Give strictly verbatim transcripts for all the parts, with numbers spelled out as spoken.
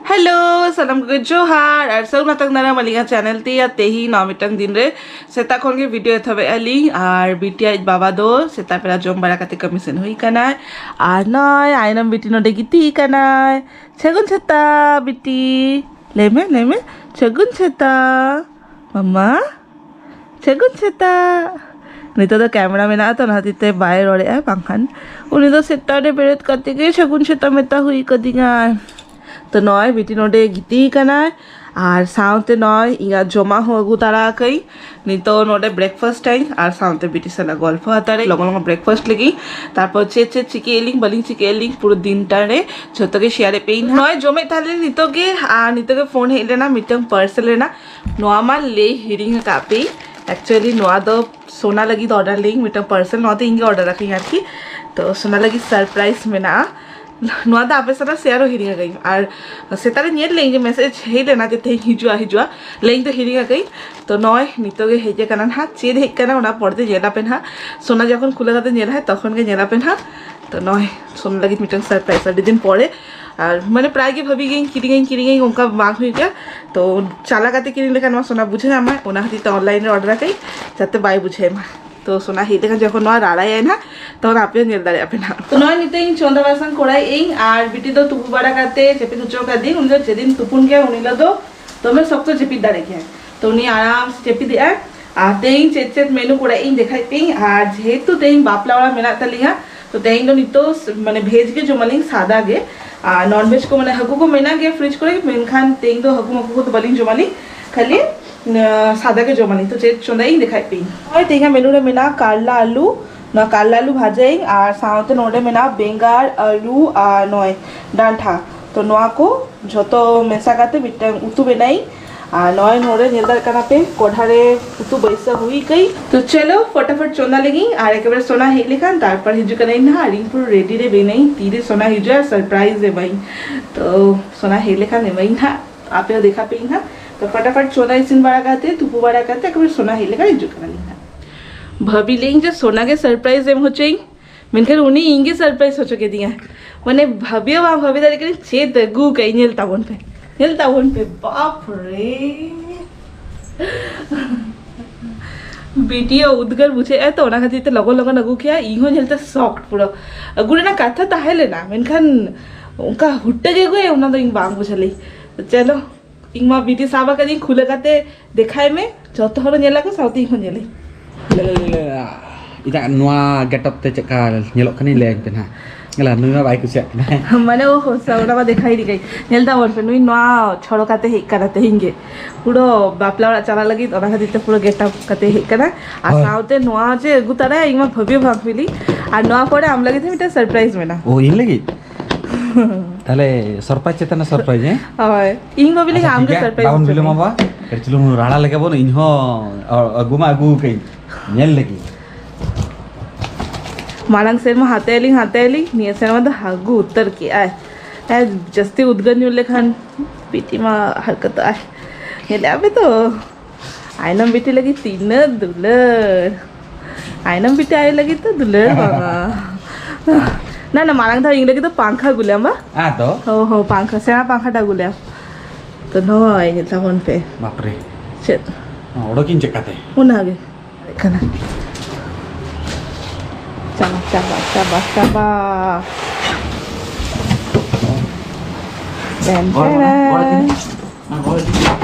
Hello, ᱥᱟᱱᱟᱢ ᱠᱚᱜᱮ ᱡᱚᱦᱟᱨ ᱟᱨ ᱥᱟᱹᱜᱩᱱ ᱟᱛᱟᱝ ᱫᱟᱨᱟᱢ ᱟᱹᱞᱤᱧᱟᱜ ᱪᱮᱱᱮᱞ ᱛᱮ᱾ ᱟᱨ ᱛᱮᱦᱮᱧ ᱱᱚᱣᱟ ᱢᱤᱫᱴᱟᱝ ᱫᱤᱱ ᱨᱮ ᱥᱮᱛᱟᱜ ᱠᱷᱚᱱ ᱜᱮ ᱵᱷᱤᱰᱤᱭᱳ ᱮᱛᱚᱦᱚᱵᱮᱫᱼᱟ ᱞᱤᱧ᱾ ᱟᱨ ᱵᱤᱴᱤ ᱟᱡ ᱵᱟᱵᱟ ᱫᱚ ᱥᱮᱛᱟᱜ ᱵᱮᱲᱟ ᱡᱚᱢ ᱵᱟᱲᱟ ᱠᱟᱛᱮ ᱠᱟᱹᱢᱤ ᱥᱮᱱ ᱦᱩᱭ ᱠᱟᱱᱟᱭ᱾ ᱟᱨ ᱱᱚᱜᱼᱚᱭ ᱟᱭᱱᱚᱢ ᱵᱤᱴᱤ ᱱᱚᱰᱮ ᱜᱤᱛᱤᱡ ᱠᱟᱱᱟᱭ᱾ ᱥᱟᱹᱜᱩᱱ ᱥᱮᱛᱟᱜ ᱵᱤᱴᱤ, ᱞᱟᱹᱭ ᱢᱮ, ᱞᱟᱹᱭ ᱢᱮ, ᱥᱟᱹᱜᱩᱱ ᱥᱮᱛᱟᱜ ᱢᱟᱢᱟ᱾ ᱥᱟᱹᱜᱩᱱ ᱥᱮᱛᱟᱜ᱾ ᱱᱤᱛᱚᱜ ᱫᱚ ᱠᱮᱢᱮᱨᱟ ᱢᱮᱱᱟᱜᱼᱟ ᱛᱚ, ᱚᱱᱟ ᱠᱷᱟᱹᱛᱤᱨ ᱛᱮ ᱵᱟᱭ ᱨᱚᱲᱮᱫᱼᱟ, ᱵᱟᱝᱠᱷᱟᱱ ᱩᱱᱤ ᱫᱚ ᱥᱮᱛᱟᱜ ᱨᱮ ᱵᱮᱨᱮᱫ ᱠᱟᱛᱮ ᱜᱮ ᱥᱟᱹᱜᱩᱱ ᱥᱮᱛᱟᱜ ᱢᱮᱛᱟ ᱦᱩᱭ ᱠᱟᱫᱤᱧᱟ᱾ ᱛᱚ ᱱᱚᱜᱼᱚᱭ ᱵᱤᱴᱤ ᱱᱚᱰᱮ ᱜᱤᱛᱤᱡ ᱠᱟᱱᱟᱭ ᱟᱨ ᱥᱟᱶᱛᱮ ᱱᱚᱜᱼᱚᱭ ᱤᱧᱟᱹᱜ ᱡᱚᱢᱟᱜ ᱦᱚᱸ ᱟᱹᱜᱩ ᱛᱟᱨᱟ ᱟᱠᱟᱫᱟᱹᱧ᱾ ᱱᱤᱛᱚᱜ ᱱᱚᱰᱮ ᱵᱨᱮᱠᱯᱷᱟᱥᱴ ᱟᱹᱧ ᱟᱨ ᱥᱟᱶᱛᱮ ᱵᱤᱴᱤ ᱥᱟᱞᱟᱜ ᱜᱚᱞᱯᱷᱚ ᱦᱟᱛᱟᱲᱟᱹᱧ ᱞᱚᱜᱚᱱ ᱞᱚᱜᱚᱱ ᱵᱨᱮᱠᱯᱷᱟᱥᱴ ᱞᱟᱹᱜᱤᱫ᱾ ᱛᱟᱨᱯᱚᱨ ᱪᱮᱫ ᱪᱮᱫ ᱪᱤᱠᱟᱹᱭᱮᱫ ᱞᱤᱧ ᱵᱟᱹᱞᱤᱧ ᱪᱤᱠᱟᱹᱭᱮᱫ ᱞᱤᱧ ᱯᱩᱨᱟᱹ ᱫᱤᱱᱴᱟ ᱨᱮ ᱡᱷᱚᱛᱚ ᱜᱮ ᱥᱮᱭᱟᱨ ᱮᱫ ᱯᱮᱭᱟᱹᱧ ᱱᱟᱦᱟᱜ᱾ ᱱᱚᱜᱼᱚᱭ ᱡᱚᱢᱮᱫ ᱛᱟᱦᱮᱸ ᱞᱤᱧ ᱱᱤᱛᱚᱜ ᱜᱮ, ᱟᱨ ᱱᱤᱛᱚᱜ ᱜᱮ ᱯᱷᱳᱱ ᱦᱮᱡ ᱞᱮᱱᱟ ᱢᱤᱫᱴᱟᱝ ᱯᱟᱨᱥᱮᱞ ᱨᱮᱱᱟᱜ᱾ ᱱᱚᱣᱟ ᱢᱟ ᱞᱟᱹᱭ ᱦᱤᱲᱤᱧ ᱟᱠᱟᱫ ᱯᱮ᱾ ᱮᱠᱪᱩᱭᱮᱞᱤ ᱱᱚᱣᱟ ᱫᱚ ᱥᱳᱱᱟ ᱞᱟᱹᱜᱤᱫ ᱚᱰᱟᱨ ᱞᱤᱧ ᱢᱤᱫᱴᱟᱝ ᱯᱟᱨᱥᱮᱞ, ᱱᱚᱣᱟ ᱫᱚ ᱤᱧ ᱜᱮ ᱚᱰᱟᱨ ᱟᱠᱟᱫᱟᱹᱧ ᱟᱨᱠᱤ᱾ ᱛᱚ ᱥᱳᱱᱟ ᱞᱟᱹᱜᱤᱫ ᱥᱟᱨᱯᱨᱟᱭᱤᱡᱽ ᱢᱮᱱᱟᱜᱼᱟ᱾ ᱱᱚᱣᱟ ᱫᱚ ᱟᱯᱮ ᱥᱟᱞᱟᱜ ᱥᱮᱭᱟᱨ ᱦᱚᱸ ᱦᱤᱲᱤᱧ ᱟᱠᱟᱫᱟᱹᱧ᱾ ᱟᱨ ᱥᱮᱛᱟᱜ ᱨᱮ ᱧᱮᱞ ᱞᱮᱫᱟᱹᱧ ᱡᱮ ᱢᱮᱥᱮᱡᱽ ᱦᱮᱡ ᱞᱮᱱᱟ ᱡᱮ ᱛᱮᱦᱮᱧ ᱦᱤᱡᱩᱜᱼᱟ, ᱦᱤᱡᱩᱜᱼᱟ᱾ ᱞᱟᱹᱭ ᱤᱧ ᱫᱚ ᱦᱤᱲᱤᱧ ᱟᱠᱟᱫᱟᱹᱧ᱾ ᱛᱚ ᱱᱚᱜᱼᱚᱭ ᱱᱤᱛᱚᱜ ᱜᱮ ᱦᱮᱡ ᱟᱠᱟᱱᱟ ᱱᱟᱦᱟᱜ᱾ ᱪᱮᱫ ᱦᱮᱡ ᱟᱠᱟᱱᱟ ᱚᱱᱟ ᱯᱚᱨᱮ ᱛᱮ ᱧᱮᱞ ᱟᱯᱮ ᱱᱟᱦᱟᱜ᱾ ᱥᱳᱱᱟ ᱡᱚᱠᱷᱚᱱ ᱠᱷᱩᱞᱟᱹ ᱠᱟᱛᱮ ᱧᱮᱞᱟᱭ ᱛᱚᱠᱷᱚᱱ ᱜᱮ ᱧᱮᱞ ᱟᱯᱮ ᱱᱟᱦᱟᱜ᱾ ᱛᱚ ᱱᱚᱜᱼᱚᱭ ᱥᱳᱱᱟ ᱞᱟᱹᱜᱤᱫ ᱢᱤᱫᱴᱟᱝ ᱥᱟᱨᱯᱨᱟᱭᱤᱡᱽ ᱟᱹᱰᱤ ᱫᱤᱱ ᱯᱚᱨᱮ᱾ ᱟᱨ ᱢᱟᱱᱮ ᱯᱨᱟᱭ ᱜᱮ ᱵᱷᱟᱵᱤ ᱜᱤᱭᱟᱹᱧ ᱠᱤᱨᱤᱧᱟᱹᱧ ᱠᱤᱨᱤᱧᱟᱹᱧ, ᱚᱱᱠᱟ ᱵᱟᱝ ᱦᱩᱭᱩᱜ ᱜᱮᱭᱟ᱾ ᱛᱚ ᱪᱟᱞᱟᱣ ᱠᱟᱛᱮ ᱠᱤᱨᱤᱧ ᱞᱮᱠᱷᱟᱱ ᱱᱚᱣᱟ ᱥᱳᱱᱟ ᱵᱩᱡᱷᱟᱹᱣ ᱧᱟᱢᱟᱭ, ᱚᱱᱟ ᱠᱷᱟᱹᱛᱤᱨ ᱛᱮ ᱚᱱᱞᱟᱭᱤᱱ ᱨᱮ ᱚᱰᱟᱨ ᱟᱠᱟᱫᱟᱹᱧ ᱡᱟᱛᱮ ᱵᱟᱭ ᱵᱩᱡᱷᱟᱹᱣ ᱢᱟ᱾ ᱛᱚ ᱥᱳᱱᱟ ᱦᱮᱡ ᱞᱮᱠᱷᱟᱱ ᱡᱚᱠᱷᱚᱱ ᱱᱚᱣᱟ ᱨᱟᱲᱟᱭᱟᱭ ᱱᱟᱦᱟᱜ, ᱛᱚᱠᱷᱚᱱ ᱟᱯᱮ ᱦᱚᱸ ᱧᱮᱞ ᱫᱟᱲᱮᱭᱟᱜ ᱯᱮ ᱱᱟᱦᱟᱜ᱾ ᱛᱚ ᱱᱚᱜᱼᱚᱭ ᱱᱤᱛᱚᱜ ᱤᱧ ᱪᱚᱸᱫᱟ ᱵᱟᱥᱟᱝ ᱠᱚᱨᱟᱣᱮᱫ ᱟᱹᱧ ᱟᱨ ᱵᱤᱴᱤ ᱫᱚ ᱛᱩᱯᱩ ᱵᱟᱲᱟ ᱠᱟᱛᱮ ᱡᱟᱹᱯᱤᱫ ᱦᱚᱪᱚ ᱠᱟᱫᱮᱭᱟᱹᱧ᱾ ᱩᱱᱤ ᱫᱚ ᱡᱮᱫᱤᱱ ᱛᱩᱯᱩᱱ ᱜᱮᱭᱟ ᱩᱱ ᱦᱤᱞᱳᱜ ᱫᱚ ᱫᱚᱢᱮ ᱥᱚᱠᱛᱚ ᱡᱟᱹᱯᱤᱫ ᱫᱟᱲᱮ ᱜᱮᱭᱟ᱾ ᱛᱚ ᱩᱱᱤ ᱟᱨᱟᱢ ᱥᱮ ᱡᱟᱹᱯᱤᱫ ᱮᱫᱟᱭ᱾ ᱟᱨ ᱛᱮᱦᱮᱧ ᱪᱮᱫ ᱪᱮᱫ ᱢᱮᱱᱩ ᱠᱚᱨᱟᱣᱮᱫ ᱟᱹᱧ ᱫᱮᱠᱷᱟᱭᱮᱫ ᱯᱮᱭᱟᱹᱧ᱾ ᱟᱨ ᱡᱮᱦᱮᱛᱩ ᱛᱮᱦᱮᱧ ᱵᱟᱯᱞᱟ ᱚᱲᱟᱜ ᱢᱮᱱᱟᱜ ᱛᱟᱞᱤᱧᱟ, ᱛᱚ ᱛᱮᱦᱮᱧ ᱫᱚ ᱱᱤᱛᱚᱜ ᱢᱟᱱᱮ ᱵᱷᱮᱡᱽ ᱜᱮ ᱡᱚᱢᱟᱞᱤᱧ, ᱥᱟᱫᱟ ᱜᱮ᱾ ᱟᱨ ᱱᱚᱱ ᱵᱷᱮᱡᱽ ᱠᱚ ᱢᱟᱱᱮ ᱦᱟᱹᱠᱩ ᱠᱚ ᱢᱮᱱᱟᱜ ᱜᱮᱭᱟ ᱯᱷᱨᱤᱡᱽ ᱠᱚᱨᱮ, ᱢᱮᱱᱠᱷᱟᱱ ᱛᱮᱦᱮᱧ ᱫᱚ ᱦᱟᱹᱠᱩ ᱢᱟᱹᱠᱩ ᱠᱚᱫᱚ ᱵᱟᱹᱞᱤᱧ ᱡᱚᱢᱟᱞᱤᱧ, ᱠᱷᱟᱹᱞᱤ ᱥᱟᱫᱟ ᱜᱮ ᱡᱚᱢᱟᱞᱤᱧ᱾ ᱛᱚ ᱪᱮᱫ ᱪᱚᱸᱫᱟᱭᱟᱹᱧ ᱫᱮᱠᱷᱟᱭᱮᱫ ᱯᱮᱭᱟᱹᱧ᱾ ᱱᱚᱜᱼᱚᱭ ᱛᱮᱦᱮᱧᱟᱜ ᱢᱮᱱᱩ ᱨᱮ ᱢᱮᱱᱟᱜᱼᱟ ᱠᱟᱨᱞᱟ ᱟᱹᱞᱩ, ᱱᱚᱣᱟ ᱠᱟᱨᱞᱟ ᱟᱹᱞᱩ ᱵᱷᱟᱡᱟᱭᱟᱹᱧ, ᱟᱨ ᱥᱟᱶᱛᱮ ᱱᱚᱰᱮ ᱢᱮᱱᱟᱜᱼᱟ ᱵᱮᱸᱜᱟᱲ, ᱟᱹᱞᱩ ᱟᱨ ᱱᱚᱜᱼᱚᱭ ᱰᱟᱱᱴᱷᱟ᱾ ᱛᱚ ᱱᱚᱣᱟ ᱠᱚ ᱡᱷᱚᱛᱚ ᱢᱮᱥᱟ ᱠᱟᱛᱮ ᱢᱤᱫᱴᱟᱝ ᱩᱛᱩ ᱵᱮᱱᱟᱭᱟᱹᱧ᱾ ᱟᱨ ᱱᱚᱜᱼᱚᱭ ᱱᱚᱰᱮ ᱧᱮᱞ ᱫᱟᱲᱮᱭᱟᱜ ᱠᱟᱱᱟ ᱯᱮ ᱠᱚᱲᱦᱟ ᱨᱮ ᱩᱛᱩ ᱵᱟᱹᱭᱥᱟᱹᱣ ᱦᱩᱭ ᱠᱟᱹᱧ᱾ ᱛᱚ ᱪᱚᱞᱚ ᱯᱷᱚᱴᱟᱯᱷᱚᱴ ᱪᱚᱸᱫᱟ ᱞᱮᱜᱤᱧ, ᱟᱨ ᱮᱠᱮᱵᱟᱨᱮ ᱥᱳᱱᱟ ᱦᱮᱡ ᱞᱮᱠᱷᱟᱱ ᱛᱟᱨᱯᱚᱨ ᱦᱤᱡᱩᱜ ᱠᱟᱱᱟᱧ ᱱᱟᱦᱟᱜ᱾ ᱟᱨ ᱤᱧ ᱯᱩᱨᱟᱹ ᱨᱮᱰᱤ ᱨᱮ ᱢᱮᱱᱟᱹᱧ, ᱛᱤᱨᱮ ᱥᱳᱱᱟ ᱦᱤᱡᱩᱜᱼᱟ ᱥᱟᱨᱯᱨᱟᱭᱤᱡᱽ ᱮᱢᱟᱹᱧ᱾ ᱛᱚ ᱥᱳᱱᱟ ᱦᱮᱡ ᱞᱮᱠᱷᱟᱱ ᱮᱢᱟᱹᱧ ᱱᱟᱦᱟᱜ, ᱟᱯᱮ ᱦᱚᱸ ᱫᱮᱠᱷᱟ ᱯᱮ ᱱᱟᱦᱟᱜ᱾ ᱛᱚ ᱯᱷᱚᱴᱟᱯᱷᱚᱴ ᱪᱚᱸᱫᱟ ᱤᱥᱤᱱ ᱵᱟᱲᱟ ᱠᱟᱛᱮ ᱛᱩᱯᱩ ᱵᱟᱲᱟ ᱠᱟᱛᱮ ᱮᱠᱮᱵᱟᱨᱮ ᱥᱳᱱᱟ ᱦᱮᱡ ᱞᱮᱠᱷᱟᱱ ᱦᱤᱡᱩᱜ ᱠᱟᱱᱟᱞᱤᱧ ᱱᱟᱦᱟᱜ᱾ ᱵᱷᱟᱹᱵᱤ ᱞᱮᱜᱤᱧ ᱡᱮ ᱥᱳᱱᱟ ᱜᱮ ᱥᱟᱨᱯᱨᱟᱭᱤᱡᱽ ᱮᱢ ᱦᱚᱪᱚᱭᱤᱧ, ᱢᱮᱱᱠᱷᱟᱱ ᱩᱱᱤ ᱤᱧ ᱜᱮ ᱥᱟᱨᱯᱨᱟᱭᱤᱡᱽ ᱦᱚᱪᱚ ᱠᱮᱫᱤᱧᱟ᱾ ᱢᱟᱱᱮ ᱵᱷᱟᱵᱤᱭᱳ ᱵᱟᱝ ᱵᱷᱟᱵᱤ ᱫᱟᱲᱮᱭᱟᱜ ᱠᱟᱹᱱᱟᱹᱧ ᱪᱮᱫ ᱟᱹᱜᱩ ᱠᱟᱜ ᱤᱧ᱾ ᱧᱮᱞ ᱛᱟᱵᱚᱱ ᱯᱮ, ᱧᱮᱞ ᱛᱟᱵᱚᱱ ᱯᱮ, ᱵᱟᱯ ᱨᱮ᱾ ᱵᱤᱴᱤᱭᱳ ᱩᱫᱽᱜᱟᱹᱨ ᱵᱩᱡᱷᱟᱹᱜᱼᱟ ᱛᱚ, ᱚᱱᱟ ᱠᱷᱟᱹᱛᱤᱨ ᱛᱮ ᱞᱚᱜᱚᱱ ᱞᱚᱜᱚᱱ ᱟᱹᱜᱩ ᱠᱮᱜᱼᱟ᱾ ᱤᱧ ᱦᱚᱸ ᱧᱮᱞᱛᱮ ᱥᱚᱠᱴ ᱯᱩᱨᱟᱹ᱾ ᱟᱹᱜᱩ ᱨᱮᱱᱟᱜ ᱠᱟᱛᱷᱟ ᱛᱟᱦᱮᱸ ᱞᱮᱱᱟ, ᱢᱮᱱᱠᱷᱟᱱ ᱚᱱᱠᱟ ᱦᱩᱴᱟᱹ ᱜᱮ ᱟᱹᱜᱩᱭᱟ, ᱚᱱᱟ ᱫᱚ ᱤᱧ ᱵᱟᱝ ᱵᱩᱡᱷᱟᱹᱣ ᱞᱮ᱾ ᱪᱚᱞᱚ, ᱤᱧ ᱢᱟ ᱵᱤᱴᱤ ᱥᱟᱵ ᱟᱠᱟᱫᱤᱧ, ᱠᱷᱩᱞᱟᱹ ᱠᱟᱛᱮ ᱫᱮᱠᱷᱟᱭ ᱢᱮ, ᱡᱚᱛᱚ ᱦᱚᱲ ᱧᱮᱞ ᱟᱠᱚ, ᱥᱟᱶᱛᱮ ᱤᱧ ᱦᱚᱸ ᱧᱮᱞᱟᱹᱧ᱾ ᱞᱮ, ᱞᱮ, ᱞᱮ, ᱞᱮ᱾ ᱤᱧᱟᱹᱜ ᱱᱚᱣᱟ ᱜᱮᱴᱟᱯ ᱛᱮ ᱪᱮᱫᱠᱟ ᱧᱮᱞᱚᱜ ᱠᱟᱱᱟᱧ ᱞᱟᱹᱭᱟᱹᱧ ᱯᱮ ᱱᱟᱦᱟᱜ᱾ ᱧᱮᱞᱟ, ᱱᱩᱭ ᱢᱟ ᱵᱟᱭ ᱠᱩᱥᱤᱭᱟᱜ ᱠᱟᱱᱟ᱾ ᱢᱟᱱᱮ ᱚ ᱦᱚᱸ, ᱥᱟ-, ᱚᱱᱟ ᱢᱟ ᱫᱮᱠᱷᱟᱣ ᱤᱫᱤ ᱠᱟᱹᱧ᱾ ᱧᱮᱞ ᱛᱟᱵᱚᱱ ᱯᱮ, ᱱᱩᱭ ᱱᱚᱣᱟ ᱪᱷᱚᱲᱚ ᱠᱟᱛᱮ ᱦᱮᱡ ᱠᱟᱱᱟ ᱛᱮᱦᱮᱧ ᱜᱮ᱾ ᱯᱩᱨᱟᱹ ᱵᱟᱯᱞᱟ ᱚᱲᱟᱜ ᱪᱟᱞᱟᱜ ᱞᱟᱹᱜᱤᱫ, ᱚᱱᱟ ᱠᱷᱟᱹᱛᱤᱨ ᱛᱮ ᱯᱩᱨᱟᱹ ᱜᱮᱴᱟᱯ ᱠᱟᱛᱮ ᱦᱮᱡ ᱠᱟᱱᱟ᱾ ᱟᱨ ᱦᱳᱭ᱾ ᱥᱟᱶᱛᱮ ᱱᱚᱣᱟ ᱡᱮ ᱟᱹᱜᱩ ᱛᱟᱨᱟᱭᱟ, ᱤᱧ ᱢᱟ ᱵᱷᱟᱹᱵᱤ ᱵᱷᱟᱵ ᱵᱤᱞᱤ᱾ ᱟᱨ ᱱᱚᱣᱟ ᱯᱚᱨᱮ ᱟᱢ ᱞᱟᱹᱜᱤᱫ ᱦᱚᱸ ᱢᱤᱫᱴᱮᱱ surprise ᱢᱮᱱᱟᱜᱼᱟ᱾ ᱚ, ᱤᱧ ᱞᱟᱹᱜᱤᱫ? ᱛᱟᱦᱞᱮ surprise ᱪᱮᱛᱟᱱ ᱨᱮ surprise, ᱦᱮᱸ? ᱦᱳᱭ, ᱤᱧ ᱵᱷᱟᱹᱵᱤ ᱞᱟᱹᱜᱤᱫ ᱟᱪᱪᱷᱟ, ᱟᱢ ᱴᱷᱤᱠ ᱜᱮ ᱜᱮᱭᱟ, surprise ᱵᱟᱵᱚᱱ ᱦᱚᱪᱚ ᱵᱤᱞᱚᱢᱟ ᱢᱮᱭᱟ᱾ ᱵᱟ᱾ ᱠᱟᱹᱴᱤᱡ ᱪᱩᱞᱩᱝ ᱨᱟᱲᱟ ᱞᱮᱜᱮ ᱵᱚᱱ, ᱤᱧ ᱦᱚᱸ ᱟᱹᱜᱩ ᱢᱟ ᱟᱹᱜᱩ ᱠᱟᱹᱧ, ᱧᱮᱞ ᱞᱟᱹᱜᱤᱫ᱾ ᱢᱟᱲᱟᱝ ᱥᱮᱨᱢᱟ ᱦᱟᱛᱟᱭᱟᱞᱤᱧ, ᱦᱟᱛᱟᱭᱟᱞᱤᱧ, ᱱᱤᱭᱟᱹ ᱥᱮᱨᱢᱟ ᱫᱚ ᱟᱹᱜᱩ ᱩᱛᱟᱹᱨ ᱠᱮᱜᱼᱟᱭ᱾ ᱟᱨ ᱡᱟᱹᱥᱛᱤ ᱩᱫᱽᱜᱟᱹᱨ ᱧᱩᱨ ᱞᱮᱠᱷᱟᱱ ᱵᱤᱴᱤ ᱢᱟ ᱦᱟᱨᱠᱟᱛᱚᱜ ᱟᱭ᱾ ᱧᱮᱞᱮᱜᱼᱟ ᱯᱮ ᱛᱚ, ᱟᱭᱱᱚᱢ ᱵᱤᱴᱤ ᱞᱟᱹᱜᱤᱫ ᱛᱤᱱᱟᱹᱜ ᱫᱩᱞᱟᱹᱲ᱾ ᱟᱭᱱᱚᱢ ᱵᱤᱴᱤ ᱟᱭᱳ ᱞᱟᱹᱜᱤᱫ ᱫᱚ ᱫᱩᱞᱟᱹᱲ ᱵᱟᱝᱟ᱾ ᱱᱟ, ᱱᱟ, ᱢᱟᱲᱟᱝ ᱫᱷᱟᱣ ᱤᱧ ᱞᱟᱹᱜᱤᱫ ᱫᱚ ᱯᱟᱝᱠᱷᱟ ᱟᱹᱜᱩ ᱞᱮᱢ ᱵᱟ᱾ ᱟᱫᱚ? ᱦᱳ, ᱦᱳ, ᱯᱟᱝᱠᱷᱟ, ᱥᱮᱬᱟ ᱯᱟᱝᱠᱷᱟ ᱴᱟ ᱟᱹᱜᱩ ᱞᱮᱢ᱾ ᱛᱚ ᱱᱚᱜᱼᱚᱭ ᱧᱮᱞ ᱛᱟᱵᱚᱱ ᱯᱮ᱾ ᱵᱟᱯᱨᱮ᱾ ᱪᱮᱫ? ᱚᱰᱚᱠᱤᱧ ᱪᱮᱠᱟᱛᱮ? ᱚᱱᱟᱜᱮ᱾ ᱠᱟᱱᱟ᱾ ᱪᱟᱵᱟ, ᱪᱟᱵᱟ, ᱪᱟᱵᱟ, ᱪᱟᱵᱟ᱾ ᱴᱮᱱ, ᱜᱚᱲ, ᱜᱚᱲ, ᱜᱚᱲ ᱴᱮᱱ᱾ ᱫᱤᱱ᱾ ᱜᱚᱲ ᱫᱤᱱ᱾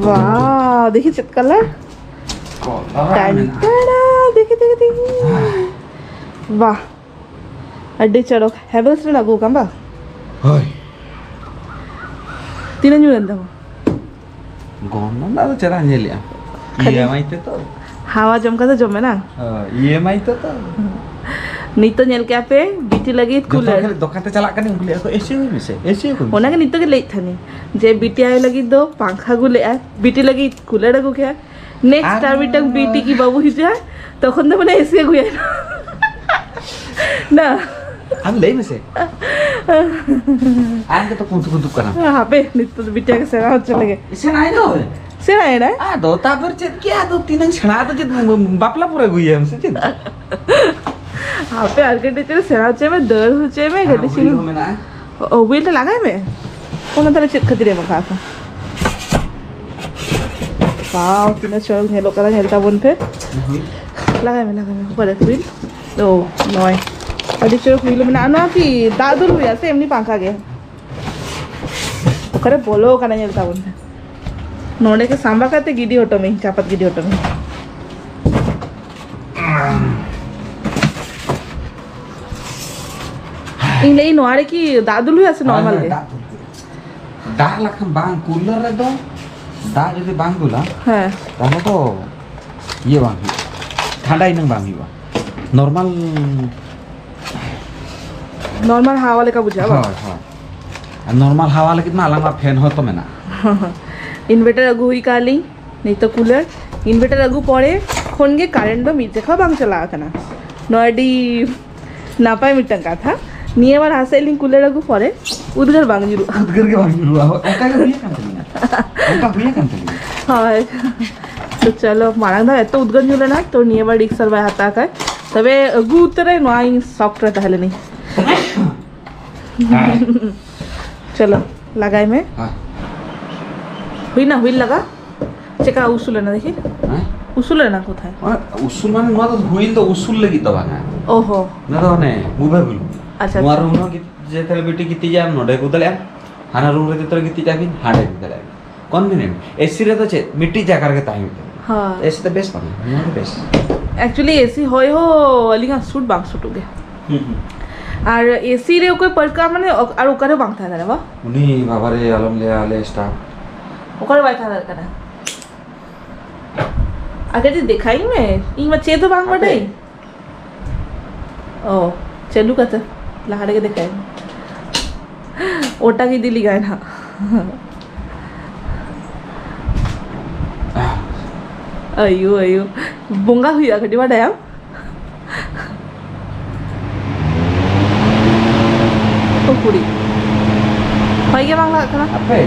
ᱵᱟᱦ, ᱫᱮᱠᱷᱤ ᱪᱮᱫ colour? ᱠᱚᱞᱟᱨ ᱴᱟᱱ ᱢᱮᱱᱟᱜᱼᱟ᱾ ᱴᱟᱲᱟ, ᱫᱮᱠᱷᱤ, ᱫᱮᱠᱷᱤ, ᱫᱮᱠᱷᱤ᱾ ᱵᱟᱦ, ᱟᱹᱰᱤ ᱪᱚᱨᱚᱠ᱾ Havells ᱨᱮᱱᱟᱜ ᱟᱹᱜᱩ ᱠᱟᱢ ᱵᱟ? ᱦᱳᱭ᱾ ᱛᱤᱱᱟᱹᱜ ᱧᱩᱨ ᱮᱱ ᱛᱟᱢᱟ? ᱜᱚᱱᱚᱝ ᱫᱚ ᱟᱫᱚ ᱪᱮᱫᱟᱜ ᱮᱢ ᱧᱮᱞᱮᱜᱼᱟ? ᱠᱷᱟᱹᱞᱤ ᱤ ᱮᱢ ᱟᱭ ᱛᱮ ᱛᱚ᱾ ᱦᱟᱣᱟ ᱡᱚᱢ ᱠᱟᱛᱮ ᱡᱚᱢ ᱢᱮ ᱱᱟ? ᱦᱳᱭ, ᱤ ᱮᱢ ᱟᱭ ᱛᱮ ᱛᱚ᱾ ᱱᱤᱛᱚᱜ ᱧᱮᱞ ᱠᱮᱜᱼᱟ ᱯᱮ, ᱵᱤᱴᱤ ᱞᱟᱹᱜᱤᱫ ᱡᱚᱛᱚ ᱠᱩᱞᱟᱨ᱾ ᱠᱷᱟᱹᱞᱤ ᱫᱚᱠᱟᱱ ᱛᱮ ᱪᱟᱞᱟᱜ ᱠᱟᱹᱱᱟᱹᱧ, ᱩᱱᱠᱩ ᱞᱟᱹᱭᱟ ᱠᱚ, "ᱮᱥᱤ ᱟᱹᱜᱩᱭ ᱢᱮᱥᱮ, ᱮᱥᱤ ᱟᱹᱜᱩᱭ ᱢᱮᱥᱮ᱾" ᱚᱱᱟᱜᱮ ᱱᱤᱛᱚᱜ ᱜᱮ ᱞᱟᱹᱭᱮᱫ ᱛᱟᱦᱮᱱᱤᱧ, ᱡᱮ ᱵᱤᱴᱤ ᱟᱭᱳ ᱞᱟᱹᱜᱤᱫ ᱫᱚ ᱯᱟᱝᱠᱷᱟ ᱟᱹᱜᱩ ᱞᱮᱜᱼᱟᱭ, ᱵᱤᱴᱤ ᱞᱟᱹᱜᱤᱫ ᱠᱩᱞᱟᱨ ᱟᱹᱜᱩ ᱠᱮᱜᱼᱟ᱾ Next ᱟᱨ ᱟᱨ ᱢᱤᱫᱴᱟᱝ ᱵᱤᱴᱤ ᱠᱤ ᱵᱟᱹᱵᱩ ᱦᱤᱡᱩᱜᱼᱟ, ᱛᱚᱠᱷᱚᱱ ᱫᱚ ᱢᱟᱱᱮ ᱮᱥᱤ ᱟᱹᱜᱩᱭᱟᱭ᱾ ᱱᱟ᱾ ᱟᱢ ᱞᱟᱹᱭ ᱢᱮᱥᱮ᱾ ᱟᱢ ᱜᱮᱛᱚ ᱠᱩᱱᱛᱩ ᱠᱩᱱᱛᱩ ᱠᱟᱱᱟᱢ᱾ ᱦᱟᱯᱮ, ᱱᱤᱛᱚᱜ ᱫᱚ ᱵᱤᱴᱤ ᱟᱜᱮ ᱥᱮᱬᱟ ᱦᱚᱪᱚ ᱞᱮᱜᱮ᱾ ᱤᱥᱤᱱ ᱟᱭ ᱫᱚ᱾ ᱥᱮᱬᱟᱭᱮᱱᱟᱭ᱾ ᱟᱫᱚ ᱛᱟᱨᱯᱚᱨ ᱪᱮᱫ ᱠᱮᱭᱟ? ᱟᱫᱚ ᱛᱤᱱᱟᱹᱝ ᱥᱮᱬᱟ? ᱟᱫᱚ ᱪᱮᱫ ᱵᱟᱯᱞᱟ ᱯᱚᱨᱮ ᱟᱹᱜᱩᱭᱟᱢ ᱥᱮ ᱪᱮᱫ? ᱟᱯᱮ ᱟᱨᱠᱤᱴᱮᱠᱪᱟᱨ ᱥᱮᱬᱟ ᱦᱚᱪᱚᱭ ᱢᱮ, ᱫᱟᱹᱲ ᱦᱚᱪᱚᱭ ᱢᱮ, ᱟᱨ ᱠᱟᱹᱴᱤᱡ ᱦᱩᱭ ᱪᱩᱞᱩᱝ᱾ ᱦᱚᱸ ᱢᱮᱱᱟᱜᱼᱟ᱾ ᱚ, ᱦᱩᱭᱤᱞ ᱨᱮ ᱞᱟᱜᱟᱭ ᱢᱮ᱾ ᱚᱱᱟ ᱛᱟᱦᱞᱮ ᱪᱮᱫ ᱠᱷᱟᱹᱛᱤᱨ ᱮᱢ ᱟᱠᱟᱫ ᱠᱚ? ᱵᱟᱣ, ᱛᱤᱱᱟᱹᱜ ᱪᱚᱨᱚᱠ ᱧᱮᱞᱚᱜ ᱠᱟᱱᱟ, ᱧᱮᱞ ᱛᱟᱵᱚᱱ ᱯᱮ᱾ ᱦᱩᱭᱤᱞ? ᱞᱟᱜᱟᱭ ᱢᱮ, ᱞᱟᱜᱟᱭ ᱢᱮ᱾ ᱚᱠᱟᱨᱮ ᱦᱩᱭᱤᱞ? ᱚ, ᱱᱚᱜᱼᱚᱭ᱾ ᱟᱹᱰᱤ ᱪᱚᱨᱚᱠ ᱦᱩᱭᱤᱞ ᱢᱮᱱᱟᱜᱼᱟ᱾ ᱱᱚᱣᱟ ᱠᱤ ᱫᱟᱜ ᱫᱩᱞ ᱦᱩᱭᱩᱜᱼᱟ ᱥᱮ ᱮᱢᱱᱤ ᱯᱟᱝᱠᱷᱟ ᱜᱮ? ᱚᱠᱟᱨᱮ ᱵᱚᱞᱚ ᱟᱠᱟᱱᱟ, ᱧᱮᱞ ᱛᱟᱵᱚᱱ ᱯᱮ᱾ ᱱᱚᱰᱮ ᱜᱮ ᱥᱟᱢᱵᱟ ᱠᱟᱛᱮ ᱜᱤᱰᱤ ᱦᱚᱴᱚ ᱢᱮ, ᱪᱟᱯᱟᱫ ᱜᱤᱰᱤ ᱦᱚᱴᱚ ᱢᱮ᱾ ᱤᱧ ᱞᱟᱹᱭ, ᱱᱚᱣᱟ ᱨᱮ ᱠᱤ ᱫᱟᱜ ᱫᱩᱞ ᱦᱩᱭᱩᱜᱼᱟ ᱥᱮ ᱦᱳᱭ, ᱱᱚᱨᱢᱟᱞ ᱦᱳᱭ, ᱜᱮ? ᱫᱟᱜ ᱫᱩᱞ ᱦᱩᱭᱩᱜᱼᱟ᱾ ᱫᱟᱜ ᱞᱮᱠᱷᱟᱱ ᱵᱟᱝ, ᱠᱩᱞᱟᱨ ᱨᱮᱫᱚ ᱫᱟᱜ ᱡᱩᱫᱤ ᱵᱟᱝ ᱫᱩᱞᱟ, ᱦᱮᱸ᱾ ᱛᱟᱦᱚᱞᱮ ᱫᱚ ᱤᱭᱟᱹ ᱵᱟᱝ ᱦᱩᱭᱩᱜᱼᱟ, ᱴᱷᱟᱱᱰᱟ ᱤᱱᱟᱹᱝ ᱵᱟᱝ ᱦᱩᱭᱩᱜᱼᱟ᱾ ᱱᱚᱨᱢᱟᱞ ᱱᱚᱨᱢᱟᱞ ᱦᱟᱣᱟ ᱞᱮᱠᱟ ᱵᱩᱡᱷᱟᱹᱜᱼᱟ, ᱵᱟᱝ? ᱦᱳᱭ, ᱦᱳᱭ᱾ ᱟᱨ ᱱᱚᱨᱢᱟᱞ ᱦᱟᱣᱟ ᱞᱟᱹᱜᱤᱫ ᱢᱟ ᱟᱞᱟᱝ ᱢᱟ ᱯᱷᱮᱱ ᱦᱚᱸᱛᱚ ᱢᱮᱱᱟᱜᱼᱟ᱾ ᱤᱱᱵᱷᱟᱨᱴᱟᱨ ᱟᱹᱜᱩ ᱦᱩᱭ ᱠᱟᱜᱼᱟ ᱞᱤᱧ, ᱱᱤᱛᱚᱜ ᱠᱩᱞᱟᱨ᱾ ᱤᱱᱵᱷᱟᱨᱴᱟᱨ ᱟᱹᱜᱩ ᱯᱚᱨᱮ ᱠᱷᱚᱱ ᱜᱮ ᱠᱟᱨᱮᱱᱴ ᱫᱚ ᱢᱤᱫ ᱡᱚᱠᱷᱟ ᱵᱟᱝ ᱪᱟᱞᱟᱣ ᱟᱠᱟᱱᱟ᱾ ᱱᱚᱣᱟ ᱟᱹᱰᱤ ᱱᱟᱯᱟᱭ ᱢᱤᱫᱴᱟᱝ ᱠᱟᱛᱷᱟ᱾ ᱱᱤᱭᱟᱹ ᱵᱟᱨ ᱦᱟᱥᱮ ᱞᱤᱧ ᱠᱩᱞᱟᱨ ᱟᱹᱜᱩ ᱯᱚᱨᱮ ᱩᱫᱽᱜᱟᱹᱨ ᱵᱟᱝ ᱧᱩᱨᱩᱜᱼᱟ᱾ ᱩᱫᱽᱜᱟᱹᱨ ᱜᱮ ᱵᱟᱝ ᱧᱩᱨᱩᱜᱼᱟ᱾ ᱦᱳᱭ, ᱚᱱᱠᱟ ᱜᱮ ᱦᱩᱭ ᱟᱠᱟᱱ ᱛᱟᱹᱞᱤᱧᱟ᱾ ᱚᱱᱠᱟ ᱦᱩᱭ ᱟᱠᱟᱱ ᱛᱟᱹᱞᱤᱧᱟ᱾ ᱦᱳᱭ᱾ ᱛᱚ ᱪᱚᱞᱚ, ᱢᱟᱲᱟᱝ ᱫᱷᱟᱣ ᱮᱛᱚ ᱩᱫᱽᱜᱟᱹᱨ ᱧᱩᱨ ᱞᱮᱱᱟ, ᱛᱚ ᱱᱤᱭᱟᱹ ᱵᱟᱨ ᱨᱤᱠᱥ ᱟᱨ ᱵᱟᱭ ᱦᱟᱛᱟᱣ ᱠᱟᱭ᱾ ᱛᱚᱵᱮ ᱟᱹᱜᱩ ᱩᱛᱟᱹᱨᱟᱭ, ᱱᱚᱣᱟ ᱤᱧ ᱥᱚᱠ ᱨᱮ ᱛᱟᱦᱮᱸ ᱞᱮᱱᱟᱹᱧ᱾ ᱦᱮᱸ᱾ ᱪᱚᱞᱚ, ᱞᱟᱜᱟᱭ ᱢᱮ᱾ ᱦᱮᱸ᱾ ᱦᱩᱭᱱᱟ, ᱦᱩᱭ ᱞᱟᱜᱟ᱾ ᱪᱮᱠᱟ ᱩᱥᱩᱞ ᱮᱱᱟ ᱫᱮᱠᱷᱤ? ᱦᱮᱸ? ᱩᱥᱩᱞ ᱮᱱᱟ ᱠᱳᱛᱷᱟᱭ? ᱚᱱᱟ ᱩᱥᱩᱞ ᱢᱟᱱᱮ ᱱᱚᱣᱟ ᱫᱚ ᱦᱩᱭᱤᱞ ᱫᱚ ᱩᱥᱩᱞ ᱞᱟᱹᱜᱤᱫ ᱫᱚ ᱵᱟᱝᱟ᱾ ᱚᱦᱚ᱾ ᱱᱚᱣᱟ ᱫᱚ ᱚᱱᱮ movable᱾ ᱟᱪᱪᱷᱟ, ᱱᱚᱣᱟ ᱟᱪᱪᱷᱟ᱾ ᱨᱩᱢ ᱨᱮᱦᱚᱸ ᱜᱤᱛ-, ᱡᱮ ᱛᱟᱦᱞᱮ ᱵᱤᱴᱤ ᱜᱤᱛᱤᱡ ᱟᱢ, ᱱᱚᱰᱮ ᱟᱹᱜᱩ ᱫᱟᱲᱮᱭᱟᱜ ᱟᱢ᱾ ᱦᱟᱱᱟ ᱨᱩᱢ ᱨᱮ ᱡᱚᱛᱚ ᱜᱤᱛᱤᱡ ᱟᱹᱠᱤᱱ, ᱦᱟᱸᱰᱮ ᱟᱹᱜᱩ ᱫᱟᱲᱮᱭᱟᱜ ᱟᱹᱠᱤᱱ᱾ Convenient᱾ ᱮᱥᱤ ᱨᱮᱫᱚ ᱪᱮᱫ? ᱢᱤᱫᱴᱤᱡ ᱡᱟᱭᱜᱟ ᱨᱮᱜᱮ ᱛᱟᱦᱮᱸ ᱦᱩᱭᱩᱜ ᱛᱟᱵᱤᱱᱟ᱾ ᱦᱳᱭ᱾ ᱮᱥᱤ ᱫᱚ ᱵᱮᱥ ᱵᱟᱝᱟ, ᱱᱚᱣᱟ ᱫᱚ ᱵᱮᱥ᱾ Actually, ᱮᱥᱤ ᱦᱚᱭ ᱦᱚᱸ ᱟᱹᱞᱤᱧᱟᱜ ᱥᱩᱴ ᱵᱟᱝ ᱥᱩᱴᱩᱜ ᱜᱮᱭᱟ᱾ ᱦᱩᱸ, ᱦᱩᱸ᱾ ᱟᱨ ᱮᱥᱤ ᱨᱮ ᱚᱠᱚᱭ ᱯᱟᱹᱨᱠᱟᱹᱜᱼᱟ, ᱢᱟᱱᱮ, ᱚᱠ-, ᱟᱨ ᱚᱠᱟᱨᱮ ᱵᱟᱝ ᱛᱟᱦᱮᱸ ᱫᱟᱲᱮᱭᱟᱜᱼᱟ, ᱵᱟ? ᱩᱱᱤ ᱵᱟᱵᱟ ᱨᱮ, ᱟᱞᱚᱢ ᱞᱟᱹᱭᱟ, ᱟᱞᱮ staff᱾ ᱚᱠᱟᱨᱮ ᱵᱟᱭ ᱛᱟᱦᱮᱸ ᱫᱟᱲᱮᱭᱟᱜ ᱠᱟᱱᱟ? ᱟᱜᱮ ᱫᱚ ᱫᱮᱠᱷᱟᱭᱤᱧ ᱢᱮ, ᱤᱧ ᱢᱟ ᱪᱮᱫ ᱦᱚᱸ ᱵᱟᱝ ᱦᱟᱯᱮ᱾ ᱵᱟᱰᱟᱭ᱾ ᱚ, ᱪᱟᱹᱞᱩ ᱠᱟᱛᱮ ᱞᱟᱦᱟ ᱨᱮᱜᱮ ᱫᱮᱠᱷᱟᱭ ᱢᱮ᱾ ᱚᱴᱟ ᱜᱮ ᱤᱫᱤ ᱞᱮᱜᱟᱭ ᱱᱟᱦᱟᱜ᱾ ᱟᱭᱳ, ᱟᱭᱳ, ᱵᱚᱸᱜᱟ ᱦᱩᱭᱩᱜᱼᱟ ᱠᱟᱹᱴᱤᱡ, ᱵᱟᱰᱟᱭᱟᱢ? ᱳ ᱠᱩᱲᱤ, ᱦᱚᱭ ᱜᱮ ᱵᱟᱝ ᱞᱟᱜᱟᱜ ᱠᱟᱱᱟ᱾ ᱟᱯᱮ?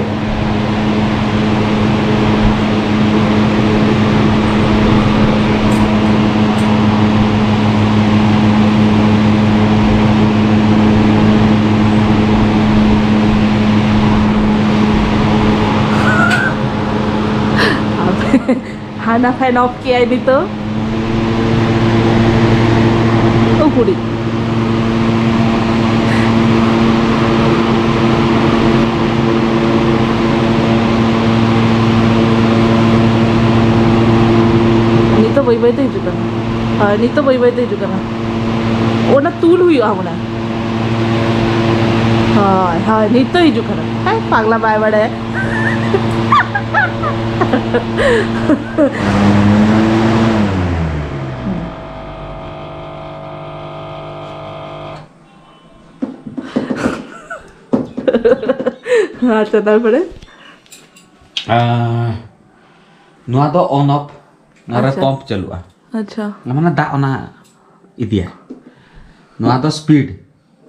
ᱚᱱᱟ ᱯᱷᱮᱱ ᱚᱯᱷ ᱠᱮᱜᱼᱟᱭ ᱱᱤᱛᱚᱜ᱾ ᱩᱠᱩᱲᱤ᱾ ᱱᱤᱛᱚᱜ ᱵᱟᱹᱭ ᱵᱟᱹᱭ ᱛᱮ ᱦᱤᱡᱩᱜ ᱠᱟᱱᱟ᱾ ᱦᱳᱭ, ᱱᱤᱛᱚᱜ ᱵᱟᱹᱭ ᱵᱟᱹᱭ ᱛᱮ ᱦᱤᱡᱩᱜ ᱠᱟᱱᱟ᱾ ᱚᱱᱟ ᱛᱩᱞ ᱦᱩᱭᱩᱜᱼᱟ ᱢᱟᱱᱮ᱾ ᱦᱳᱭ, ᱦᱳᱭ, ᱱᱤᱛᱚᱜ ᱦᱤᱡᱩᱜ ᱠᱟᱱᱟ᱾ ᱦᱮᱸ, ᱯᱟᱜᱽᱞᱟ ᱵᱟᱭ ᱵᱟᱲᱟᱭᱟ᱾ ᱟᱪᱪᱷᱟ, ᱛᱟᱨᱯᱚᱨᱮ? ᱟᱸ, ᱱᱚᱣᱟ ᱫᱚ on off, ᱱᱚᱣᱟ ᱨᱮ ᱟᱪᱪᱷᱟ᱾ Pump ᱪᱟᱹᱞᱩᱜᱼᱟ᱾ ᱟᱪᱪᱷᱟ᱾ ᱢᱟᱱᱮ ᱫᱟᱜ ᱚᱱᱟ ᱤᱫᱤᱭᱟ᱾ ᱱᱚᱣᱟ ᱫᱚ speed᱾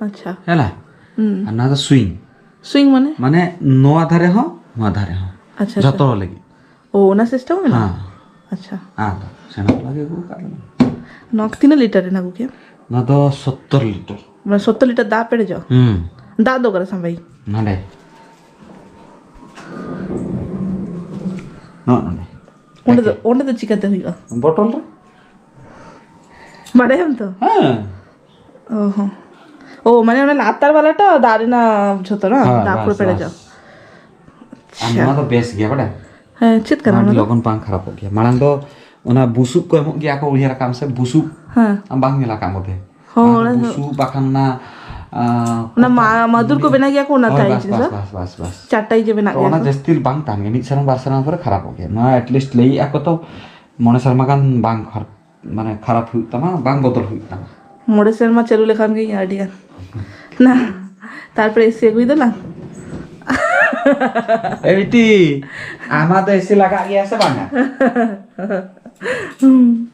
ᱟᱪᱪᱷᱟ᱾ ᱦᱮᱞᱟ? ᱦᱩᱸ᱾ ᱟᱨ ᱱᱚᱣᱟ ᱫᱚ swing᱾ Swing ᱢᱟᱱᱮ? ᱢᱟᱱᱮ ᱱᱚᱣᱟ ᱫᱷᱟᱨᱮ ᱦᱚᱸ, ᱱᱚᱣᱟ ᱫᱷᱟᱨᱮ ᱦᱚᱸ᱾ ᱟᱪᱪᱷᱟ, ᱡᱷᱚᱛᱚ ᱟᱪᱪᱷᱟ᱾ ᱦᱚᱲ ᱞᱟᱹᱜᱤᱫ᱾ ᱳ, ᱚᱱᱟ system ᱢᱮᱱᱟᱜᱼᱟ? ᱦᱮᱸ᱾ ᱟᱪᱪᱷᱟ᱾ ᱟᱫᱚ ᱥᱮᱬᱟ ᱵᱟᱞᱟ ᱜᱮ ᱟᱹᱜᱩ ᱟᱠᱟᱫ ᱞᱤᱧ᱾ ᱱᱚᱣᱟ ᱛᱤᱱᱟᱹᱜ ᱞᱤᱴᱟᱨ ᱨᱮᱱᱟᱜ ᱟᱹᱜᱩ ᱠᱮᱫ? ᱱᱚᱣᱟ ᱫᱚ ᱥᱚᱛᱛᱚᱨ ᱞᱤᱴᱟᱨ᱾ ᱢᱟᱱᱮ ᱥᱚᱛᱛᱚᱨ ᱞᱤᱴᱟᱨ ᱫᱟᱜ ᱯᱮᱨᱮᱡᱚᱜ? ᱦᱩᱸ᱾ ᱫᱟᱜ ᱫᱚ ᱚᱠᱟᱨᱮ ᱥᱟᱢᱵᱟᱭ? ᱱᱚᱰᱮ᱾ ᱱᱚᱜᱼᱚ ᱱᱚᱰᱮ᱾ ᱚᱸᱰᱮ ᱫᱚ, ᱚᱸᱰᱮ ᱫᱚ ᱪᱤᱠᱟᱹᱛᱮ ᱦᱩᱭᱩᱜᱼᱟ? ᱵᱚᱴᱚᱞ ᱨᱮ᱾ ᱵᱟᱰᱟᱭᱟᱢ ᱛᱚ? ᱦᱮᱸ᱾ ᱚ ᱦᱚᱸ᱾ ᱳ, ᱢᱟᱱᱮ ᱚᱱᱟ ᱞᱟᱛᱟᱨ ᱵᱟᱞᱟᱴᱟ ᱫᱟᱜ ᱨᱮᱱᱟᱜ ᱡᱷᱚᱛᱚ ᱱᱟ? ᱦᱮᱸ, ᱫᱟᱜ ᱵᱟᱥ, ᱯᱩᱨᱟᱹ ᱯᱮᱨᱮᱡᱚᱜ? ᱵᱟᱥ᱾ ᱟᱨ ᱟᱪᱪᱷᱟ᱾ ᱱᱚᱣᱟ ᱫᱚ ᱵᱮᱥ ᱜᱮᱭᱟ, ᱵᱟᱰᱟᱭ? ᱦᱮᱸ, ᱪᱮᱫ ᱠᱟᱱᱟ ᱱᱚᱣᱟ ᱚᱱᱟ ᱫᱚ ᱫᱚ? ᱞᱚᱜᱚᱱ ᱵᱟᱝ ᱠᱷᱟᱨᱟᱯᱚᱜ ᱜᱮᱭᱟ᱾ ᱢᱟᱲᱟᱝ ᱫᱚ ᱚᱱᱟ ᱵᱩᱥᱩᱵ ᱠᱚ ᱮᱢᱚᱜ ᱜᱮᱭᱟ ᱠᱚ, ᱩᱭᱦᱟᱹᱨ ᱟᱠᱟᱫ ᱥᱮ ᱵᱩᱥᱩᱵ? ᱦᱮᱸ᱾ ᱟᱢ ᱵᱟᱝ ᱧᱮᱞ ᱟᱠᱟᱫ ᱵᱚᱫᱷᱮ? ᱦᱚᱸ, ᱵᱟᱝ ᱚᱱᱟ ᱫᱚ ᱵᱩᱥᱩᱵ, ᱵᱟᱠᱷᱟᱱ ᱚᱱᱟ, ᱚᱱᱟ ᱢᱟ-, ᱢᱟᱫᱩᱨ ᱠᱚ ᱵᱮᱱᱟᱣ ᱜᱮᱭᱟ ᱠᱚ, ᱚᱱᱟ ᱦᱳᱭ, ᱛᱟᱭ ᱵᱟᱥ, ᱡᱤᱱᱤᱥ ᱵᱟᱥ, ᱫᱚ? ᱵᱟᱥ, ᱵᱟᱥ, ᱵᱟᱥ᱾ ᱪᱟᱨᱴᱟᱭ ᱡᱮ ᱵᱮᱱᱟᱜ ᱛᱚ ᱜᱮᱭᱟ ᱚᱱᱟ ᱠᱚ᱾ ᱡᱟᱹᱥᱛᱤ ᱵᱟᱝ ᱛᱟᱦᱮᱱ ᱜᱮᱭᱟ, ᱢᱤᱫ ᱥᱮᱨᱢᱟ ᱵᱟᱨ ᱥᱮᱨᱢᱟ ᱯᱚᱨᱮ ᱠᱷᱟᱨᱟᱯᱚᱜ ᱜᱮᱭᱟ᱾ ᱱᱚᱣᱟ at least ᱞᱟᱹᱭᱮᱜᱼᱟ ᱠᱚ ᱛᱚ, ᱢᱚᱬᱮ ᱥᱮᱨᱢᱟ ᱜᱟᱱ ᱵᱟᱝ ᱠᱷᱟᱨ-, ᱢᱟᱱᱮ ᱠᱷᱟᱨᱟᱯ ᱦᱩᱭᱩᱜ ᱛᱟᱢᱟ, ᱵᱟᱝ ᱵᱚᱫᱚᱞ ᱦᱩᱭᱩᱜ ᱛᱟᱢᱟ᱾ ᱢᱚᱬᱮ ᱥᱮᱨᱢᱟ ᱪᱟᱹᱞᱩ ᱞᱮᱠᱷᱟᱱ ᱜᱮ ᱟᱹᱰᱤ ᱜᱟᱱ᱾ ᱱᱟ, ᱛᱟᱨᱯᱚᱨᱮ ᱮᱥᱤ ᱟᱹᱜᱩᱭ ᱫᱟᱞᱟᱝ᱾ ᱮ ᱵᱤᱴᱤ, ᱟᱢᱟᱜ ᱫᱚ ᱮᱥᱤ ᱞᱟᱜᱟᱜ ᱜᱮᱭᱟ ᱥᱮ ᱵᱟᱝᱟ? ᱦᱩᱸ᱾